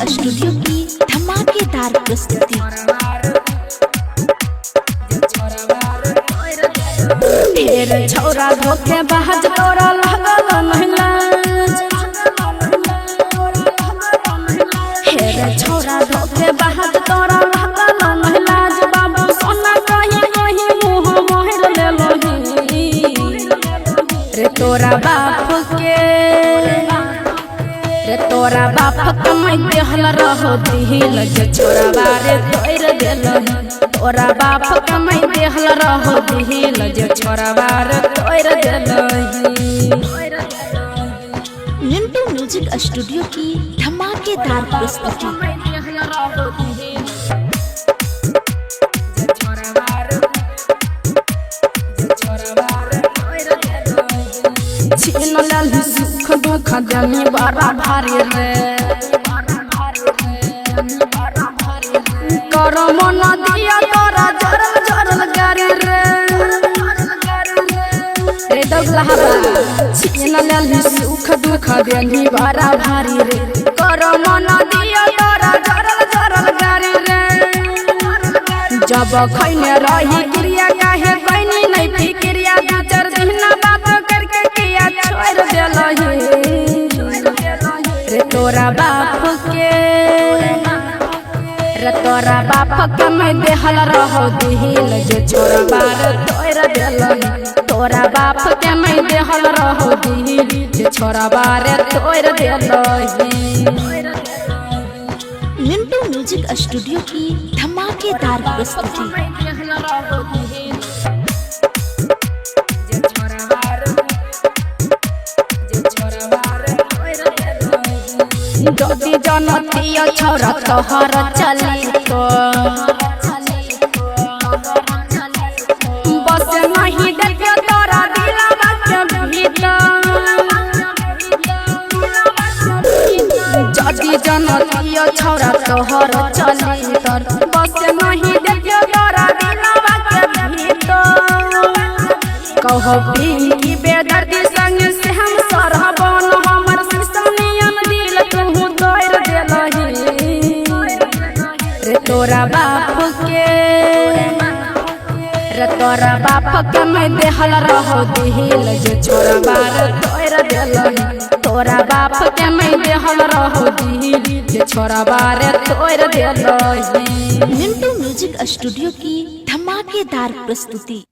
Studio की धमाकेदार प्रस्तुति। ढेर छौरा धोखे बाज तोरा लागल महिला। हेर छौरा धोखे बाज तोरा लागल महिला। बाबू सोना कहीं कहीं मुँह मोहर लेलही रे तोरा बाप के, रे तोरा बाप कमाई देहल रहो दिल जे छोरा बारे तोड़ देलही। तोरा बाप कमाई देहल रहो दिल जे छोरा बारे तोड़ देलही। मिंटू म्यूजिक स्टूडियो की धमाकेदार प्रस्तुति। छीन लेलही सुख दुख देनी बड़ा भारी रे, करम न दिया तोरा जरल जरल गारी रे। रे दौला हवा छीन लेलही सुख दुख देनी बड़ा भारी रे, करम न दिया तोरा जरल जरल गारी रे। जब खैने रही क्रिया काहे कैनी नहीं फिक्रिया, दू चार दिन बात करके किया छोड़ देलही रे तोरा बाप के, रे तोरा बाप के मैं देहल रहो दिल जे छोरा बार तोड़ देलही। तोरा बाप के मैं देहल रहो दिल जे छोरा बार तोड़ देलही। मिंटू म्यूजिक स्टूडियो की धमाकेदार प्रस्तुति। जदि जनतिया छोरा तोहर चली तो बस नहीं देखे तोरा दिलवा के भीतर। जदि जनतिया छोरा तोहर चली तर बस नहीं देखे तोरा दिलवा के भीतर। कहो पिंकी बेदर्दी संग से हम सरहबन, हमर सिसनियन दिल तू तोड़ देलही रे तोरा बाप के, रे तोरा बाप के मैं देहल रहो दिल जे छोरा बार तोड़ देलही। तोरा बाप के मैं देहल रहो दिल जे छोरा बार तोड़ देलही। मिंटू म्यूजिक स्टूडियो की धमाकेदार प्रस्तुति।